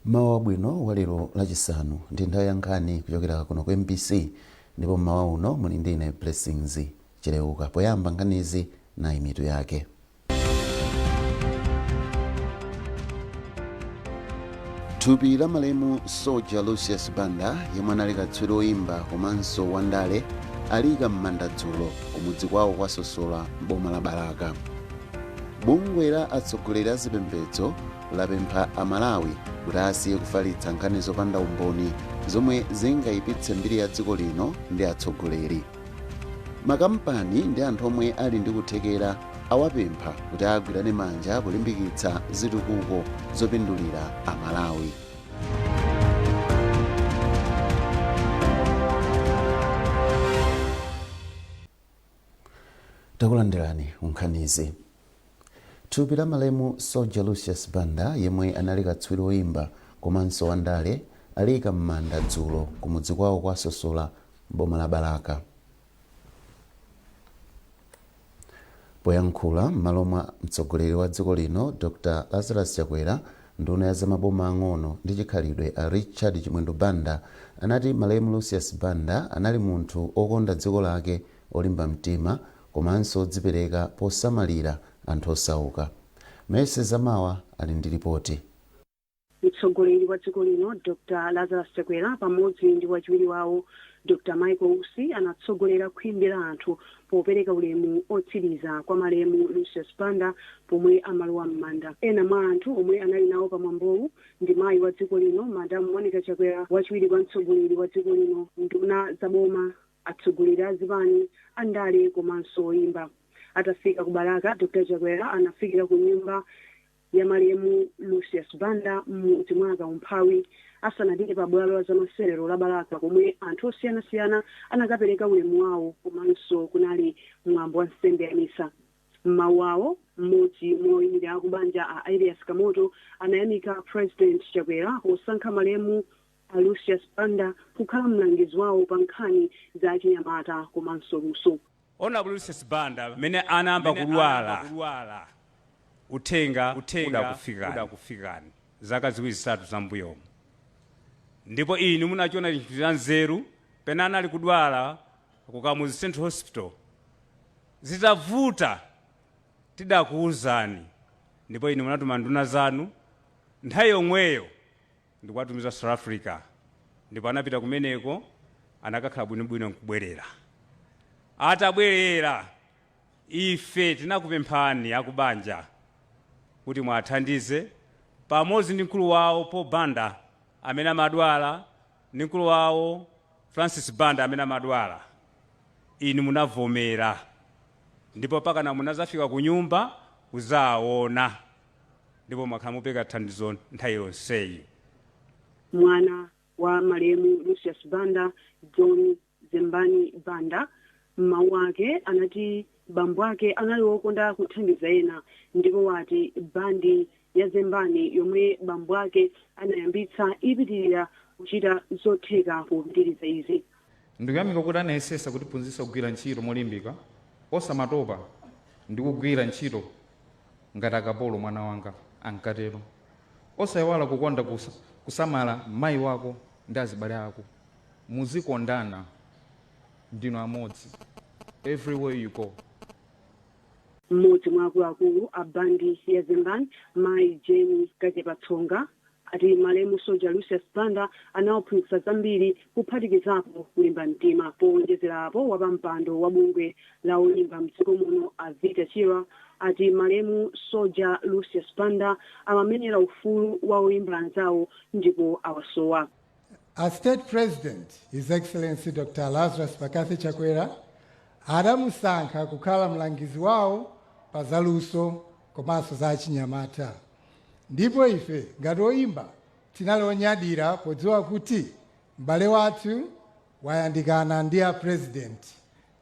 Mmawa wabwino wa lero Lachisanu. Ndi nthawi ya nkhani kuchokera kuno ku mbc ndipo mmawa uno muli ndi ine Blessings Chileuka. Poyamba nkhanizi nayi mitu yake. Thupi la malemu Soldier Lucius Banda yemwe anali katswiri oyimba komanso wandale aliyika m'manda dzulo kumudzi kwawo kwa Sosola m'boma la Balaka. Bungwe la atsogoleri a zipembedzo lapempha a Malawi kuti asiye kufalitsa nkhani zopanda umboni zomwe zingayipitse mbiri ya dziko lino ndi atsogoleri. Makampani ndi anthu omwe ali ndi kuthekera awapempha kuti agwirane manja kulimbikitsa zitukuko zopindulira a Malawi. Takulandirani ku nkhanizi. Thupi la malemu Soldier Lucius Banda yemwe anali katswiri oyimba komanso wandale aliyika m'manda dzulo kumudzi kwawo kwa Sosola m'boma la Balaka. Poyankhula m'malo mwa mtsogoleri wa dziko lino Dr Lazarus Chakwera, nduna ya zamaboma ang'ono ndi chikhalidwe a Richard Chimwendo Banda anati malemu Lucius Banda anali munthu okonda dziko lake, olimba mtima komanso odzipereka posamalira anthu osauka. Mercy Zamawa ali ndi lipoti. Mtsogoleri wa dziko lino Dr Lazarus Chakwera pamodzi ndi wachiwiri wawo Dr Michael Usi anatsogolera khwimbi la anthu popereka ulemu otsiriza kwa malemu Lucius Banda pomwe amalowa m'manda. Ena mwa anthu omwe anali nawo pa mwambowu ndi mayi wa dziko lino Madam Monica Chakwera, wachiwiri kwa mtsogoleri wa dziko lino, nduna za boma, atsogoleri a zipani, andale komanso oyimba. Atafika ku Balaka, Dr Chakwera anafikira ku nyumba ya malemu Lucius Banda m'mudzi mwa Kaumphawi asanapite pa bwalo la zamasewero la Balaka komwe anthu osiyanasiyana anakapereka ulemu wawo komanso kunali mwambo wa nsembe ya misa. M'mawu awo, mmodzi mwa oyimira akubanja a Elias Kamoto anayamika President Chakwera posankha malemu a Lucius Banda kukhala mlangizi wawo pa nkhani za achinyamata komanso luso. Honourable Lucius Banda mene anayamba kudwala uthenga udakufikani zaka ziwiri zitatu zambuyomu, ndipo inu munachiona chinthu cha nzeru pena anali kudwala ku Kamuzu Central Hospital. Zitavuta tidakuwuzani, ndipo inu munatuma nduna zanu nthawi yomweyo ndikuwatumiza South Africa, ndipo anapita kumeneko anakakhala bwinobwino nkubwerera. Atabwerera ife tinakupemphani akubanja kuti mwathandize pamodzi ndi mkulu wawo Paul Banda amene amadwala ndi mkulu wawo Francis Banda amene amadwala. Inu munavomera ndipo pakana munazafika ku nyumba kuzaona ndipo mwakhala mupereka thandizo nthawi yonseyi. Mwana wa malemu Lucius Banda, John Zembani Banda, m'mawu ake anati bambo ake anali wokonda kuthandiza ena ndipo wati bandi ya Zembani yomwe bambo ake anayambitsa ipitirira kuchita zotheka popitiriza izi. Ndikuyamika kuti anayesesa kutiphunzitsa kugwira ntchito molimbika, osamatopa ndi kugwira ntchito ngati akapolo mwana wanga, ankatero. Osaiwala kukonda kusamala mayi wako ndi azibale ako. Muzikondana, ndinu amodzi. Everywhere you go. Mmodzi mwa akuluakulu a bandi ya Zembani, mayi Jane Kachepatsonga, ati malemu Soldier Lucius Banda anawaphunzitsa zambiri kuphatikizapo kulimba mtima. Powonjezera apo, wapampando wa bungwe la oyimba mdziko muno a Vita Chirwa ati malemu Soldier Lucius Banda amamenyera ufulu wa oyimba anzawo ndipo awasowa. A State President, His Excellency Dr. Lazarus McCarthy Chakwera, adamusankha kukhala mlangizi wawo pa zaluso komanso za achinyamata. Ndipo ife ngati oyimba tinali onyadira podziwa kuti m'bale wathu wayandikana ndi a President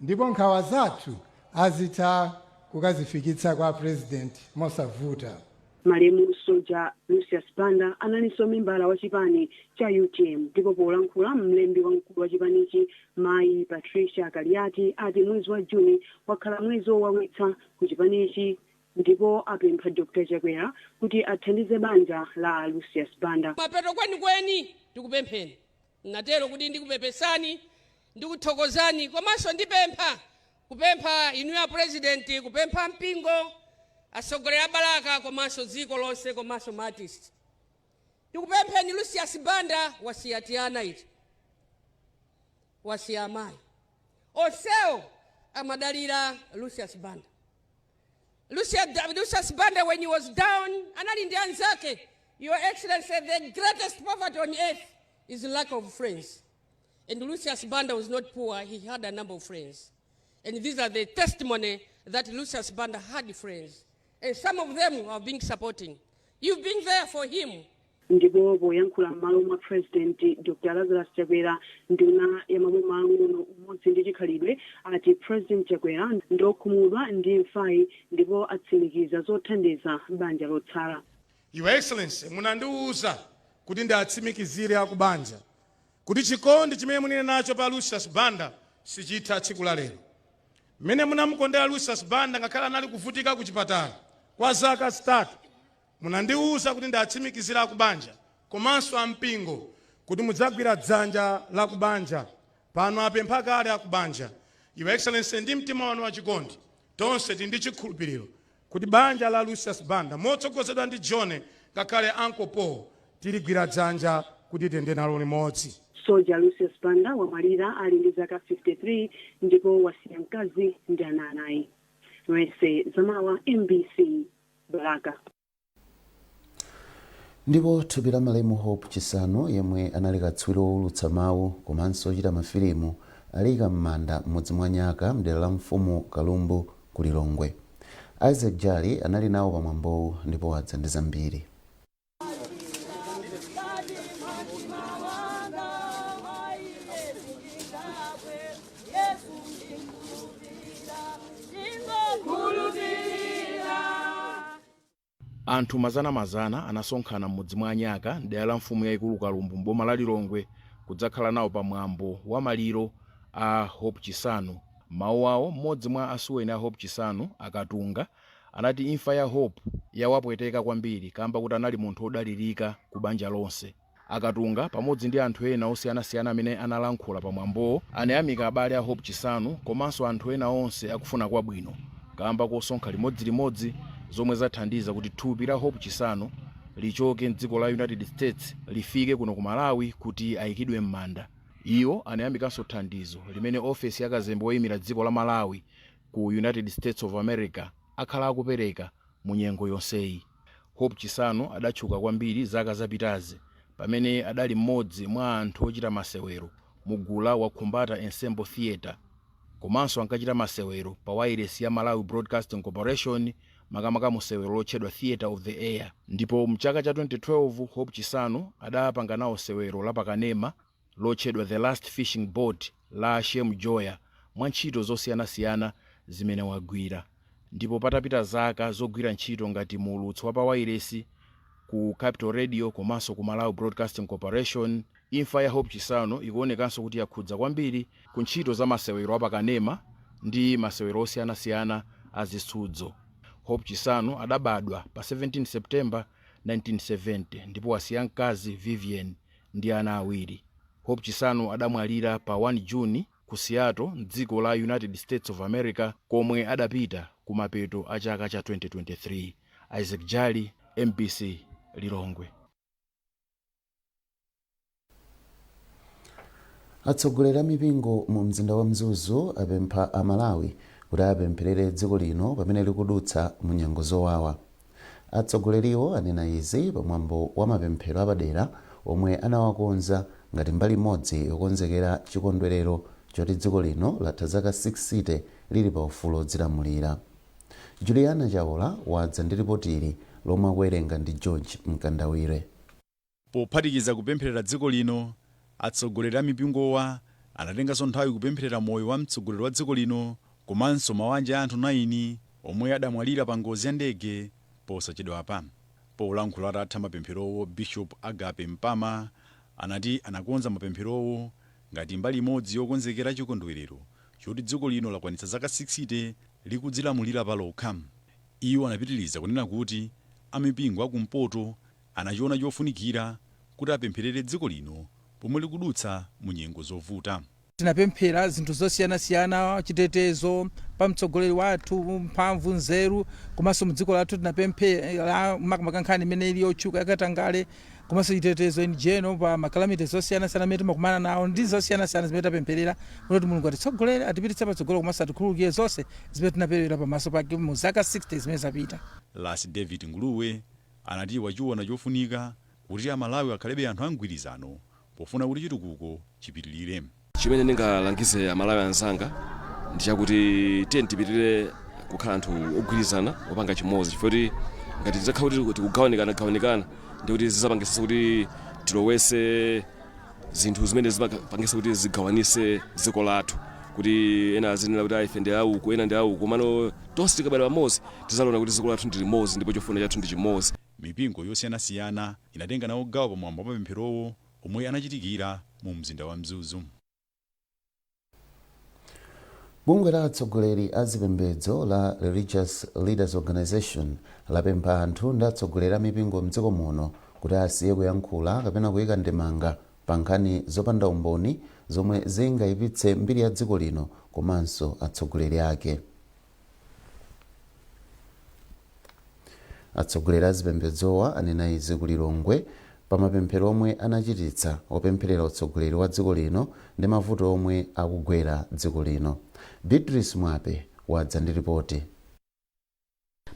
ndipo nkhawa zathu azitha kukazifikitsa kwa President mosavuta. Malemu Soldier Lucius Banda analinso membala wa chipani cha utm ndipo polankhula mlembi wamkulu wa chipanichi mayi Patricia Kaliati ati mwezi wa Juni wakhala mwezi wowawitsa ku chipanichi. Ndipo apempha Dr Chakwera kuti athandize banja la Lucius Banda. Mapeto kwenikweni ndikupempheni, natero kuti ndikupepesani, ndikuthokozani, komanso ndipempha kupempha inu ya President, kupempha mpingo, atsogoleri a Balaka, komanso dziko lonse, komanso ma artist, ndikupempheni. Lucius Banda wasiya tiana iti, wasiya amayi, onsewo amadalira Lucius Banda. Lucius Banda, when he was down, anali ndi anzake. Your Excellency, the greatest poverty on earth is lack of friends. And Lucius Banda was not poor, he had a number of friends. And these are the testimony that Lucius Banda had friends. And some of them have been supporting. You've been there for him. Ndipo poyankhula m'malo mwa President Dr Lazarus Chakwera, nduna ya maboma ang'ono, umodzi ndi chikhalidwe ati President Chakwera ndokhumudwa ndi imfayi ndipo atsimikiza zothandiza banja lotsala. Your Excellency, munandiwuza kuti ndiatsimikizire akubanja kuti chikondi chimene munene nacho pa Lucius Banda sichitha tsiku la lero. Mmene munamukondera Lucius Banda ngakhale anali kuvutika ku chipatala kwa zaka 3, munandiwuza kuti ndiatsimikizire akubanja komanso ampingo kuti mudzagwira dzanja la kubanja. Pano apempha kale akubanja. Your Excellency, ndi mtima wanu wachikondi, tonse tili ndi chikhulupiriro kuti banja la Lucius Banda motsogozedwa ndi John ngakhale Uncle Paul tiligwira dzanja kuti tiyende nalo limodzi. Soja Lucius Banda wamwalira ali ndi zaka 53 ndipo wasiya mkazi ndi ana 4. Mwese Zamawa, MBC, Balaka. Ndipo thupi la malemu Hope Chisanu, yemwe anali katswiri wowulutsa mawu komanso ochita mafilimu, aliyika m'manda m'mudzi mwa Nyaka mdera la mfumu Kalumbu ku Lilongwe. Isaac Jali anali nawo pamwambowu ndipo wadza ndi zambiri. Anthu mazanamazana anasonkhana m'mudzi mwa Anyaka mdera la mfumu yayikulu Kalumbu m'boma la Lilongwe kudzakhala nawo pamwambo wa maliro a Hope Chisanu. Mawu awo, mmodzi mwa asuweni a Hope Chisanu, Akatunga, anati imfa ya Hope yawapweteka kwambiri kamba kuti anali munthu wodalirika ku banja lonse. Akatunga pamodzi ndi anthu ena osiyanasiyana amene analankhula pamwambowo anayamika abale a Hope Chisanu komanso anthu ena onse akufuna kwabwino kamba kosonkha limodzilimodzi zomwe zathandiza kuti thupi la Hope Chisanu lichoke mdziko la United States lifike kuno ku Malawi kuti ayikidwe m'manda. Iwo anayamikanso thandizo limene ofesi ya kazembe woyimira dziko la Malawi ku United States of America akhala akupereka mu nyengo yonseyi. Hope Chisanu adatchuka kwambiri zaka zapitazi pamene adali mmodzi mwa anthu ochita masewero mu gulu la Wakhumbata Ensemble Theatre, komanso ankachita masewero pa wailesi ya Malawi Broadcasting Corporation, makamaka mu sewero lotchedwa Theatre of the Air. Ndipo mchaka cha 2012 Hope Chisanu adapanga nawo sewero la pakanema lotchedwa The Last Fishing Boat la Shem Joya mwa ntchito zosiyanasiyana zimene wagwira. Ndipo patapita zaka zogwira ntchito ngati muulutsi wa pawailesi ku Capital Radio komanso ku Malawi Broadcasting Corporation, imfa ya Hope Chisanu ikuonekanso kuti yakhudza kwambiri ku ntchito za masewero apakanema ndi masewero osiyanasiyana a zisudzo. Hope Chisanu adabadwa pa 17 September 1970 ndipo wasiya mkazi Vivian ndi ana awiri. Hope Chisanu adamwalira pa 1 Juni ku Seattle mdziko la United States of America komwe adapita kumapeto a chaka cha 2023. Isaac Jali, MBC, Lilongwe. Atsogoleri a mipingo mu mzinda wa Mzuzu apempha Amalawi kuti apempherere dziko lino pamene likudutsa mu nyengo zowawa. Atsogoleriwo anena izi pamwambo wa mapemphero apadera omwe anawakonza ngati mbali imodzi yokonzekera chikondwerero choti dziko lino latha zaka 60 lili pa ufulu odzilamulira. Juliana Chaola wadza ndi ripoti ili lomwe akuwerenga ndi George Mkandawire. Pophatikiza kupempherera dziko lino, atsogoleri a mipingowa anatenganso nthawi kupempherera moyo wa mtsogoleri wa dziko lino komanso mabanja a anthu 9 omwe adamwalira pa ngozi ya ndege posachedwapa. Polankhula atatha mapempherowo, Bishop Agape Mpama anati anakonza mapempherowo ngati mbali imodzi yokonzekera chikondwerero choti dziko lino lakwanitsa zaka 60 likudzilamulira palokha. Iwo anapitiriza kunena kuti amipingo akumpoto anachiona chofunikira kuti apempherere dziko lino pomwe likudutsa mu nyengo zovuta. Tinapemphera zinthu zosiyanasiyana, chitetezo pa mtsogoleri wathu, mphamvu, nzeru, komanso mdziko lathu tinapemphera makamaka nkhani imene ili yotchuka yakatangale, komanso chitetezo in general pa ma calamities zosiyanasiyana amene timakumana nawo ndi zosiyanasiyana zimene tapempherera kuti Mulungu atitsogolere, atipititse patsogolo, komanso atikhululukire zonse zimene tinapemphera pamaso pake mu zaka 60 zimene zapita. Ras David Nguluwe anati wachiona chofunika kuti Amalawi akhalebe anthu amgwirizano pofuna kuti chitukuko chipitirire. Chimene ndingalangize Amalawi anzanga ndi chakuti tiye tipitirire kukhala anthu ogwirizana, opanga chimodzi, chifukwa kuti ngati tidzakhala kuti tikugawanikana gawanikana, ndikuti zizapangisa kuti tilowese zinthu zimene zimapangisa kuti zigawanise dziko lathu, kuti ena azinena kuti ife ndi auku, ena ndi auku. Mano tonse tikabwera pamodzi tizalona kuti dziko lathu ndi limodzi ndipo chofuna chathu ndi chimodzi. Mipingo yosiyanasiyana inatenga nawo gawo pamwambo wa mapempherowo omwe anachitikira mu mzinda wa Mzuzu. Bungwe la atsogoleri a zipembedzo la Religious Leaders Organization lapempha anthu ndi atsogoleri a mipingo mdziko muno kuti asiye kuyankhula kapena kuyika ndemanga pa nkhani zopanda umboni zomwe zingayipitse mbiri ya dziko lino komanso atsogoleri ake. Atsogoleri a zipembedzowa anena izi ku Lilongwe pa mapemphero omwe anachititsa opempherera utsogoleri wa dziko lino ndi mavuto omwe akugwera dziko lino. Beatrice Mwape wadza ndi ripoti.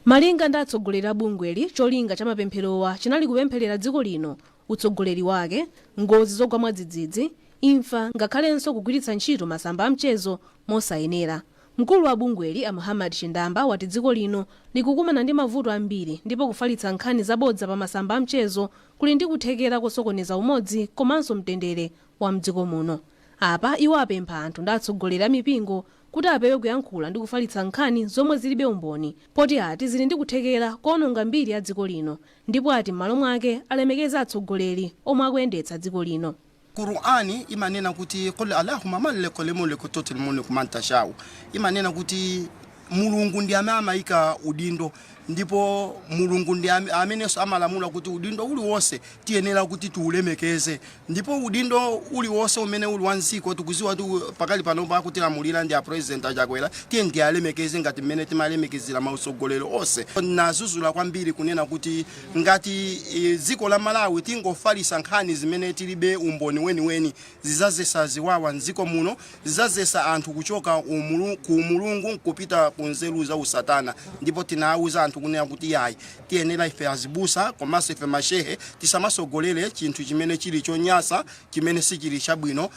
Malinga ndi atsogoleri a bungweli, cholinga cha mapempherowa chinali kupempherera dziko lino, utsogoleri wake, ngozi zogwa mwadzidzidzi, imfa, ngakhalenso kugwiritsa ntchito masamba a mchezo mosayenera. Mkulu wa bungweli, a Muhammad Chindamba, wati dziko lino likukumana ndi mavuto ambiri ndipo kufalitsa nkhani zabodza pa masamba a mchezo kuli ndi kuthekera kosokoneza umodzi komanso mtendere wa mdziko muno. Apa iwo apempha anthu ndi atsogoleri a mipingo kuti apewe kuyankhula ndi kufalitsa nkhani zomwe zilibe umboni, poti ati zili ndi kuthekera kuononga mbiri ya dziko lino, ndipo ati m'malo mwake alemekeze atsogoleri omwe akuyendetsa dziko lino. Qur'ani imanena kuti qul allahumma malikal mulki tutil mulka man tashau, imanena kuti Mulungu ndi amene amayika udindo, ndipo Mulungu ndi amenenso amalamula kuti udindo uliwonse tiyenera kuti tiulemekeze, ndipo udindo uliwonse umene uli wa mdziko, tikuziwa kuti pakali panopo akutilamulira ndi a President Achakwera, tiye tialemekeze ngati mmene timalemekezera mautsogoleri onse. Nazuzula kwambiri kunena kuti ngati dziko la Malawi tingofalisa nkhani zimene tilibe umboni weniweni, zizazesa ziwawa mdziko muno, zizazesa anthu kuchoka ku umulungu nkupita ku nzeru za usatana. Ndipo tinawuza anthu kunena kuti yayi, tiyenera ife azibusa komanso ife mashehe tisamasogolere chinthu chimene chili chonyasa, chimene sichili chabwino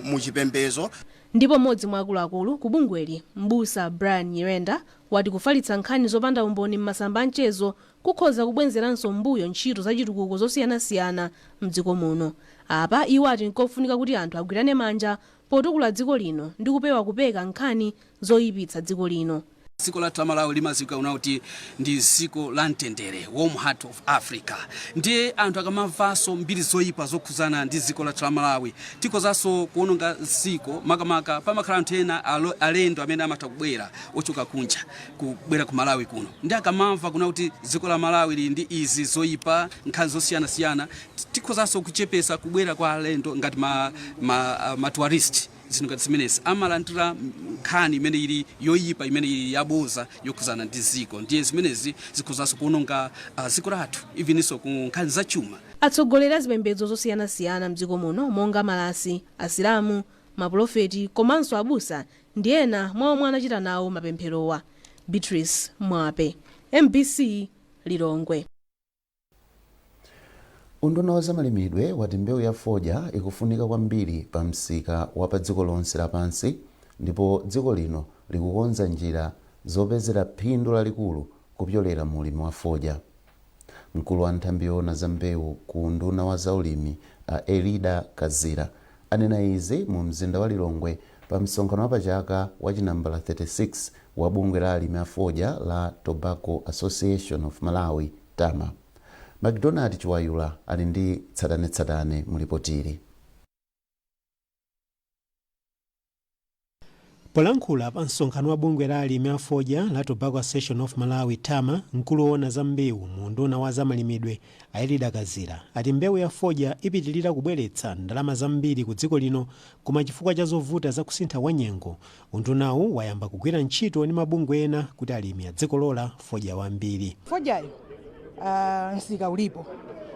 mu chipembedzo. Ndipo mmodzi mwa akuluakulu ku bungweli, mbusa Brian Nyirenda, wati kufalitsa nkhani zopanda umboni m'masamba a mchezo kukhoza kubwenzeranso mbuyo ntchito zachitukuko zosiyanasiyana mdziko muno. Apa iwo ati nkofunika kuti anthu agwirane manja potukula dziko lino ndi kupewa kupeka nkhani zoyipitsa dziko lino. Dziko lathu la Malawi limadziwika kuna kuti ndi dziko la mtendere, warm heart of Africa. Ndiye anthu akamamvanso mbiri zoyipa zokhuzana ndi dziko lathu la Malawi, tikhozanso kuononga dziko. Makamaka pamakhala anthu ena alendo amene amatha kubwera ochoka kunja kubwera ku Malawi kuno, ndi akamamva kuna kuti dziko la Malawi lili ndi izi zoyipa, nkhani zosiyanasiyana, tikhozanso kuchepesa kubwera kwa alendo ngati ma tourist, zinthu ngati zimenezi. Amalandira nkhani imene ili yoyipa, imene ili yaboza yokhuzana ndi dziko, ndiye zimenezi zikhozanso kuononga dziko lathu, eveninso ku nkhani zachuma. Atsogoleri a zipembedzo zosiyanasiyana mdziko muno monga malasi, asilamu, mapulofeti komanso abusa ndi ena mwa omwe anachita nawo mapempherowa. Beatrice Mwape, MBC, Lilongwe. Unduna wa zamalimidwe wati mbewu ya fodya ikufunika kwambiri pa msika wa pa dziko lonse lapansi, ndipo dziko lino likukonza njira zopezera phindu lalikulu kupyolera mu ulimi wa fodya. Mkulu wa nthambi yoona za mbewu ku unduna wa zaulimi, a Elida Kazira, anena izi mu mzinda wa Lilongwe pa msonkhano wapachaka wa chinambala 36 wa bungwe la alimi a fodya la Tobacco Association of Malawi, TAMA. MacDonald Chiwayula ali ndi tsatanetsatane mu lipotili. Polankhula pa msonkhano wa bungwe la alimi a fodya la Tobacco Association of Malawi, TAMA, mkulu woona za mbewu mu unduna wa zamalimidwe a Elida Kazira ati mbewu ya fodya ipitilira kubweretsa ndalama zambiri ku dziko lino, koma chifukwa cha zovuta za kusintha kwa nyengo, undunawu wayamba kugwira ntchito ndi mabungwe ena kuti alimi adzikolola fodya wambiri. Fodyayo msika ulipo,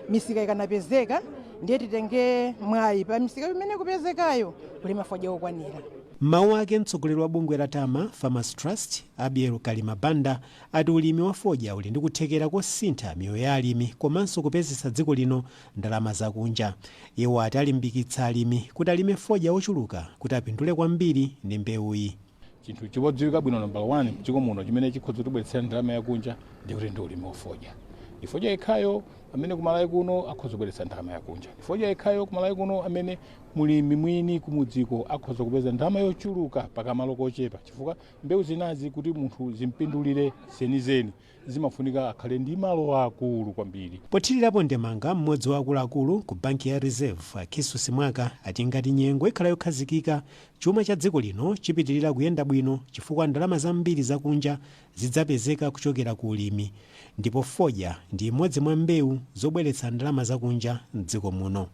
misika ikanapezeka ndiye titenge mwayi pa misika imene kupezekayo kulima fodya okwanira. M'mawu ake, mtsogoleri wa bungwe la TAMA Farmers Trust Abiel Kalimabanda ati ulimi wa fodya uli ndi kuthekera kosintha miyoyo ya alimi komanso kupezetsa dziko lino ndalama zakunja. Iwo ati alimbikitsa alimi kuti alime fodya ochuluka kuti apindule kwambiri ndi mbewuyi. Chinthu chodziwika bwino nambala 1 mdziko muno chimene chikhoza kutibweretsera ndalama yakunja ndikuti ndi ulimi wa fodya. Ndi fodya yekhayo amene kumalawi kuno akhoza kubweretsa ndalama yakunja. Ndi fodya yekhayo kumalawi kuno amene mulimi mwini kumudziko akhoza kupeza ndalama yochuluka pakamalo kochepa, chifukwa mbewu zinazi kuti munthu zimpindulire zenizeni zimafunika akhale ndi malo akulu kwambiri. Pothirirapo ndemanga, mmodzi wa akuluakulu ku banki ya Reserve Akhisu Simwaka ati ngati nyengo ikhala yokhazikika, chuma cha dziko lino chipitirira kuyenda bwino chifukwa ndalama zambiri zakunja zidzapezeka kuchokera ku ulimi, ndipo fodya ndi imodzi mwa mbewu zobweretsa ndalama zakunja mdziko muno.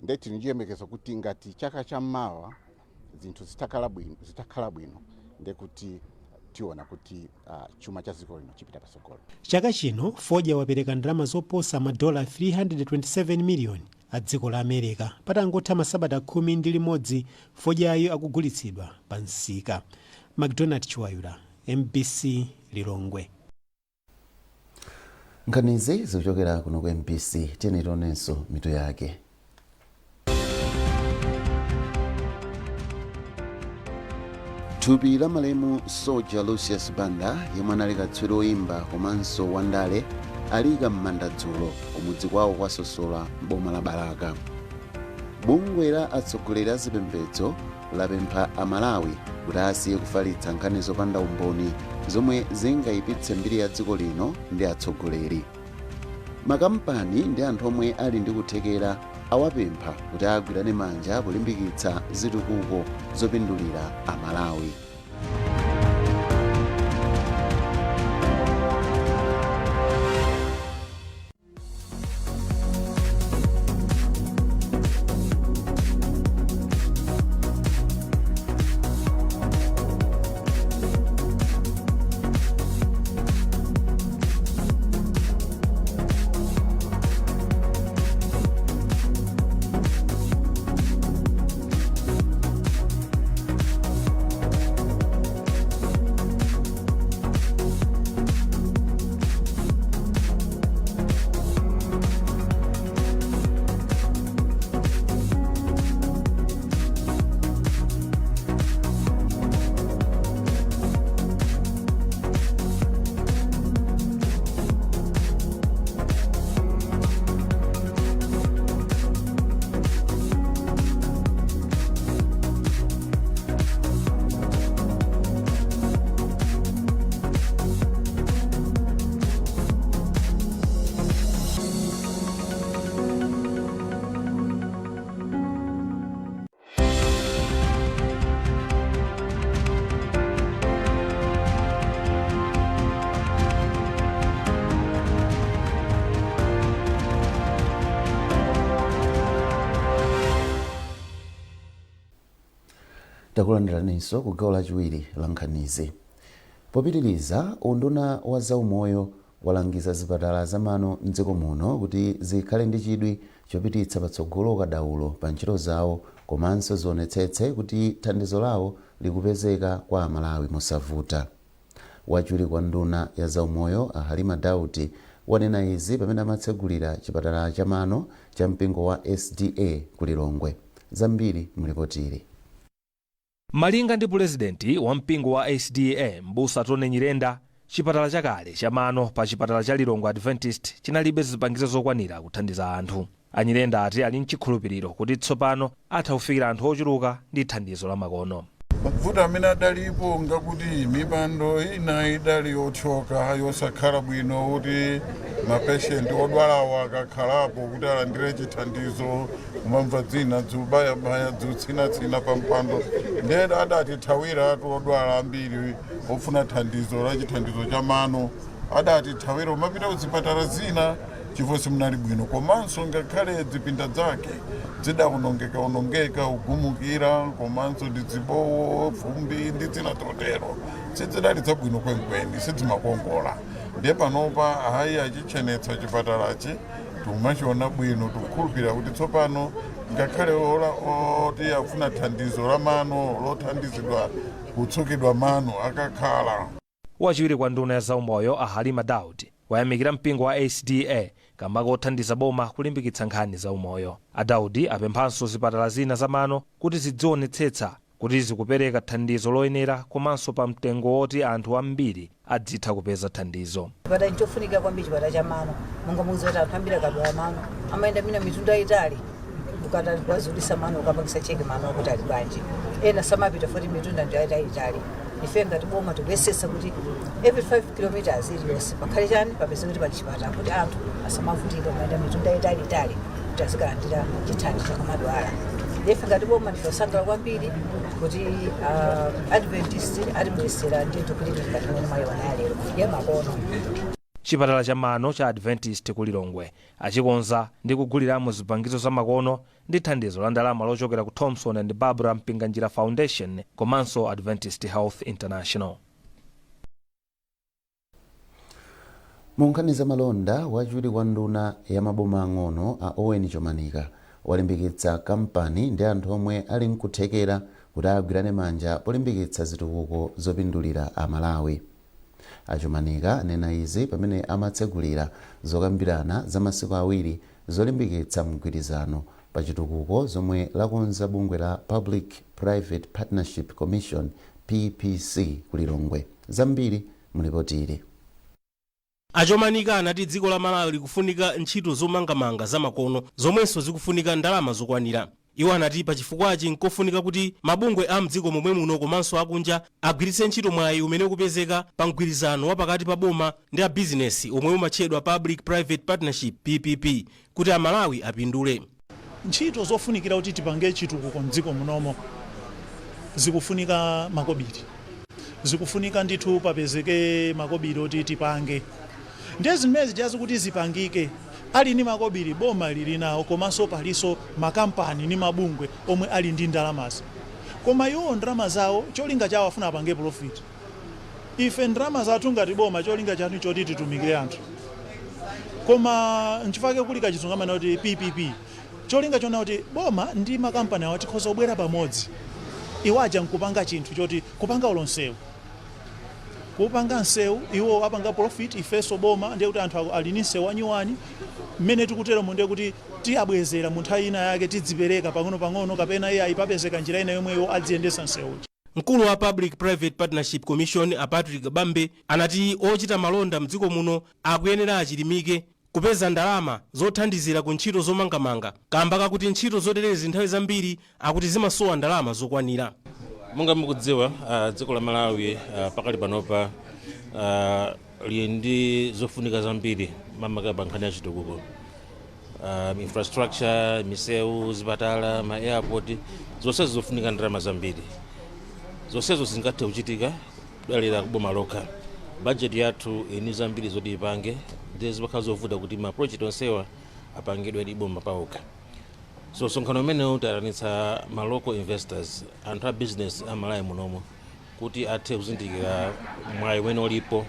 Nde tili chiyembekezo kuti ngati chaka chammawa zinthu zitakhala bwino, ndekuti tiona kuti chuma cha dziko lino chipita patsogolo. Chaka chino fodya wapereka ndalama zoposa madola 327 miliyoni a dziko la America patangotha masabata 11 fodyayo akugulitsidwa pa msika. McDonald Chiwayula, MBC, Lilongwe. Nkhanizi zikuchokera kuno ku MBC. Tiyeni tionenso mitu yake. Thupi la malemu Soja Lucius Banda, yemwe anali katswiri oyimba komanso wandale, aliyika m'manda dzulo kumudzi kwawo kwa Sosola m'boma la Balaka. Bungwe la atsogoleri a zipembedzo lapempha Amalawi kuti asiye kufalitsa nkhani zopanda umboni zomwe zingayipitse mbiri ya dziko lino ndi atsogoleri. Makampani ndi anthu omwe ali ndi kuthekera awapempha kuti agwirane manja kulimbikitsa zitukuko zopindulira Amalawi. Takulandiraninso ku gawo lachiwiri la nkhanizi. Popitiriza, unduna wa zaumoyo walangiza zipatala zamano mdziko muno kuti zikhale ndi chidwi chopititsa patsogolo ukadaulo pa ntchito zawo komanso zionetsetse kuti thandizo lawo likupezeka kwa Amalawi mosavuta. Wachiwiri kwa nduna ya zaumoyo a Halima Daudi wanena izi pamene amatsegulira chipatala cha mano cha mpingo wa SDA ku Lilongwe. Zambiri mlipotili. Malinga ndi pulezidenti wa mpingo wa SDA, Mbusa Tony Nyirenda, chipatala chakale cha mano pa chipatala cha Lilongwe Adventist chinalibe zipangizo zokwanira kuthandiza anthu. Anyirenda ati ali mchikhulupiriro kuti tsopano atha kufikira anthu ochuluka ndi thandizo la makono. Mavuto amene adalipo ngakuti mipando ina idali yothyoka, yosakhala bwino, kuti mapeshenti odwalawo akakhalapo kuti alandire chithandizo, kumamva dzina dzubayabaya, dzutsinatsina pa mpando. Ndiye adatithawiratu odwala ambiri ofuna thandizo la chithandizo cha mano, adatithawira umapita kuzipatala zina chifukwa simunali bwino. Komanso ngakhale zipinda zake zidawonongeka onongeka, ugumukira, komanso ndi zibowo, fumbi ndi zina zotero, sizidali zabwino kwenikweni, sizimakongola. Ndiye panopa hayi, achichenetsa chipatalachi, tikumachiona bwino. Tikukhulupirira kuti tsopano ngakhale oti afuna thandizo la mano, lothandizidwa kutsukidwa mano, akakhala. Wachiwiri kwa nduna ya zaumoyo a Halima Daud wayamikira mpingo wa SDA kamba kothandiza boma kulimbikitsa nkhani za umoyo. A Daudi apemphanso zipatala zina zamano kuti zidzionetsetsa kuti zikupereka thandizo loyenera komanso pa mtengo woti anthu ambiri adzitha kupeza thandizo. Chipatala chofunika kwambiri, chipatala cha mano. Monga mukudziwa kuti anthu ambiri akadwala mano amayenda mina mitunda itali ukatali kuwazulisa mano, ukapangisa check mano akuti ali bwanji. Ena samapita foti mitunda ndi itali. Ife ngati boma tikuyesetsa kuti every 5 kilometers iliyonse pakhale chani, papeze kuti pali chipatala, kuti anthu asamavutike kumayenda mitunda itali itali kuti azikalandira chithandizo akamadwala. Ife ngati boma ndife osangalala kwambiri kuti Adventist atibweresera ndithu clinic ngati imene mwayiona lero ya makono. Chipatala cha mano cha Adventist ku Lilongwe achikonza ndi kuguliramo zipangizo za makono ndi thandizo la ndalama lochokera ku Thomson and Barbara Mpinganjira Foundation komanso Adventist Health International. Mu nkhani za malonda, wachiwiri kwa nduna ya maboma ang'ono a Owen Chomanika walimbikitsa kampani ndi anthu omwe ali nkuthekera kuti agwirane manja polimbikitsa zitukuko zopindulira Amalawi. A Chomanika anena izi pamene amatsegulira zokambirana za masiku awiri zolimbikitsa mgwirizano pa chitukuko zomwe lakonza bungwe la Public Private Partnership Commission, PPC, ku Lilongwe. Zambiri mulipoti ili. A Chomanika anati dziko la Malawi likufunika ntchito zomangamanga zamakono zomwenso zikufunika ndalama zokwanira. Iwo anati pachifukwachi nkofunika kuti mabungwe a mdziko momwe muno komanso akunja agwiritse ntchito mwayi umene ukupezeka pa mgwirizano wa pakati pa boma ndi a bizinesi omwe umatchedwa Public Private Partnership, PPP, kuti Amalawi apindule. Ntchito zofunikira kuti tipange chitukuko mdziko munomo zikufunika makobiri, zikufunika ndithu papezeke makobiri oti tipange. Ndiye zimene zijazi kuti zipangike, ali ndi makobiri boma lili nawo, komanso palinso makampani ndi mabungwe omwe ali ndi ndalamazi, koma iwowo ndalama zawo cholinga chawo afuna apange profit. Ife ndalama zathu ngati boma cholinga chathu choti titumikire anthu, koma nchifukwa kuli kachizungu amanena kuti PPP, cholinga chona kuti boma ndi makampani awo tikhoza kubwera pamodzi, iwo aja nkupanga chinthu choti kupanga ulo msewu, kupanga msewu, iwo apanga profit, ifenso boma, ndiye kuti anthu ali ndi msewu wanyuwani. Mmene tikuteromo ndiye kuti tiyabwezera mu nthawi ina yake, tidzipereka pang'ono-pang'ono, kapena iye ayipapezeka njira ina yomwe iwo adziyendesa msewuja. Mkulu wa Public Private Partnership Commission a Patrick Bambe anati ochita malonda mdziko muno akuyenera achilimike kupeza ndalama zothandizira ku ntchito zomangamanga, kamba kakuti ntchito zoterezi nthawi zambiri akuti zimasowa ndalama zokwanira. Monga mukudziwa, dziko la Malawi pakali panopa lili ndi zofunika zambiri, makamaka pa nkhani ya chitukuko, infrastructure, misewu, zipatala, ma airport, zonsezo zofunika ndalama zambiri. Zonsezo zingathe kuchitika kudalira kuboma lokha. Budget yathu ini zambiri zoti ipange, ndiye zimakhala zovuta kuti ma project onsewa apangidwe ndi boma paokha. So msonkhano umenewu tayitanitsa ma local investors, anthu a business a Malawi munomo, kuti athe kuzindikira mwayi umene ulipo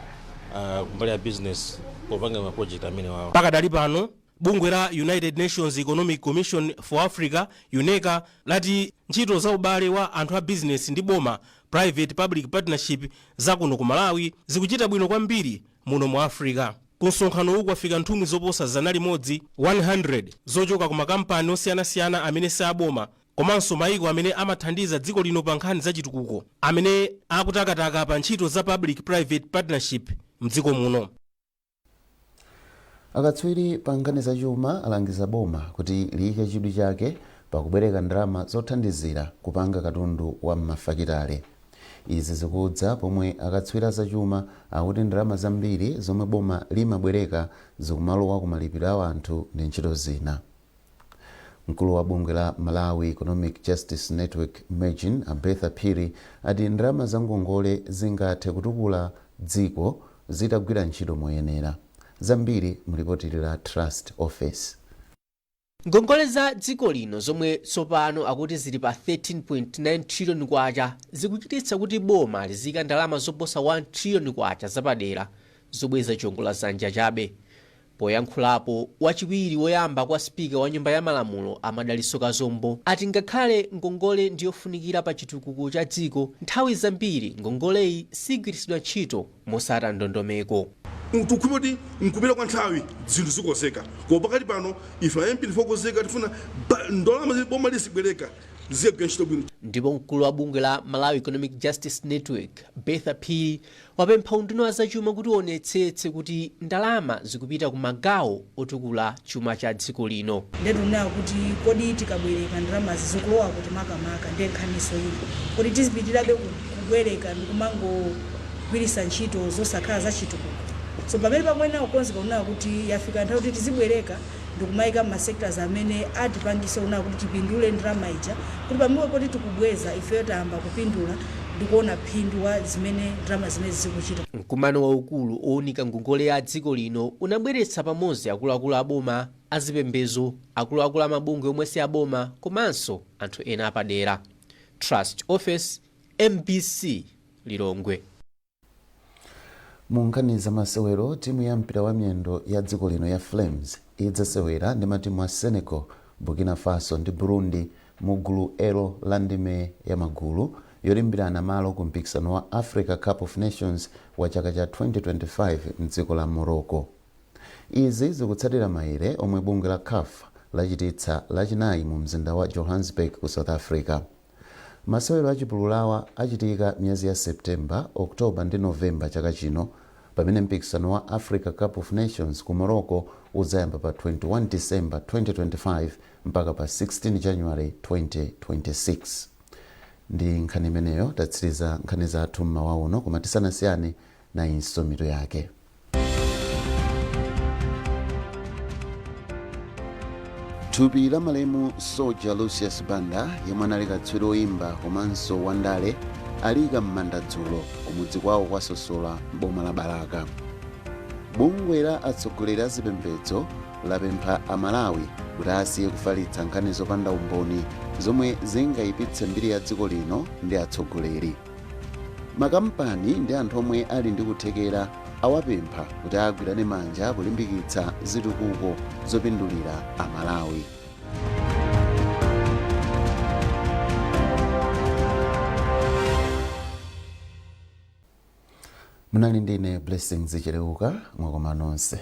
kumbali ya business popanga ma project amene wawa. Pakadali pano bungwe la United Nations Economic Commission for Africa, UNECA, lati ntchito za ubale wa anthu a bizinesi ndi boma, private public partnership, zakuno ku Malawi zikuchita bwino kwambiri muno mu Africa. Ku msonkhano uwu kwafika nthumwi zoposa 100, 100, zochoka ku makampani osiyanasiyana amene si aboma komanso maiko amene amathandiza dziko lino pa nkhani zachitukuko amene akutakataka pa ntchito za public private partnership mdziko muno. Akatswiri pa nkhani zachuma alangiza boma kuti liyike chidwi chake Pakubwereka ndalama zothandizira kupanga katundu wa m'mafakitale. Izi zikudza pomwe akatswiri zachuma akuti ndalama zambiri zomwe boma limabwereka zikumalowa ku malipiro a anthu ndi ntchito zina. Mkulu wa bungwe la Malawi Economic Justice Network, MEJN, a Bertha Phiri, ati ndalama za ngongole zingathe kutukula dziko zitagwira ntchito moyenera. Zambiri mulipoti la Trust Office. Ngongole za dziko lino, zomwe tsopano akuti zili pa 13.9 trillion kwacha, zikuchititsa kuti boma lizika ndalama zoposa 1 trillion kwacha zapadera zobweza chiwongoladzanja chabe. Poyankhulapo, wachiwiri woyamba kwa spika wa Nyumba ya Malamulo, a Madalitso Kazombo, ati ngakhale ngongole ndiyofunikira pa chitukuko cha dziko, nthawi zambiri ngongoleyi sigwiritsidwa ntchito mosata ndondomeko. Tikukhulupirira kuti mkupita kwa nthawi zinthu zikonzeka, koma pakati pano ife a MP ndife okonzeka, tifuna ndalama zimene boma lizibwereka zikagwira ntchito bwino. Ndipo mkulu wa bungwe la Malawi Economic Justice Network, Bertha Phiri, wapempha unduna wa zachuma kuti uonetsetse kuti ndalama zikupita ku magawo otukula chuma cha dziko lino. Ndiye tikunena kuti kodi tikabwereka ndalamazi zikulowa kuti makamaka? Ndiye nkhaniso ina kuti tizipitirabe kubwereka ndikumangogwiritsa ntchito zosakhala zachitukuko. So pamene pakuyenera kukonzeka kunena kuti yafika nthawi kuti tizibwereka ndikumayika ma sectors amene atipangise kunena kuti tipindule ndalama ija, kuti pamene poti tikubweza, ifeyo tayamba kupindula ndikuona phindu wa zimene ndalama zimene zikuchita. Mkumano waukulu owunika ngongole ya dziko lino unabweretsa pamodzi akuluakulu aboma, azipembedzo, akuluakulu amabungwe omwe si aboma komanso anthu ena apadera. Trust Office, MBC, Lilongwe. Mu nkhani za masewero, timu ya mpira wa miyendo ya dziko lino ya Flames idzasewera ndi matimu a Senegal, Burkina Faso ndi Burundi mu gulu L la ndime ya magulu yolimbirana malo ku mpikisano wa Africa Cup of Nations wa chaka cha 2025 mdziko la Morocco. Izi zikutsatira maere omwe bungwe la CAF lachititsa Lachinayi mu mzinda wa Johannesburg ku South Africa. Masewero achipululawa achitika miyezi ya September, October ndi November chaka chino, pamene mpikisano wa Africa Cup of Nations ku Morocco udzayamba pa 21 December 2025 mpaka pa 16 January 2026. Ndi nkhani imeneyo tatsiriza nkhani zathu mmawa uno, koma tisanasiyane, nayinso mitu yake. Thupi la malemu Soja Lucius Banda, yemwe anali katswiri oyimba komanso wandale, aliyika m'manda dzulo kumudzi kwawo kwa Sosola m'boma la Balaka. Bungwe la atsogoleri a zipembedzo lapempha Amalawi kuti asiye kufalitsa nkhani zopanda umboni zomwe zingayipitse mbiri ya dziko lino ndi atsogoleri. Makampani ndi anthu omwe ali ndi kuthekera awapempha kuti agwirane manja kulimbikitsa zitukuko zopindulira Amalawi. Munali ndine Blessings Cheleuka. Mwakoma nonse.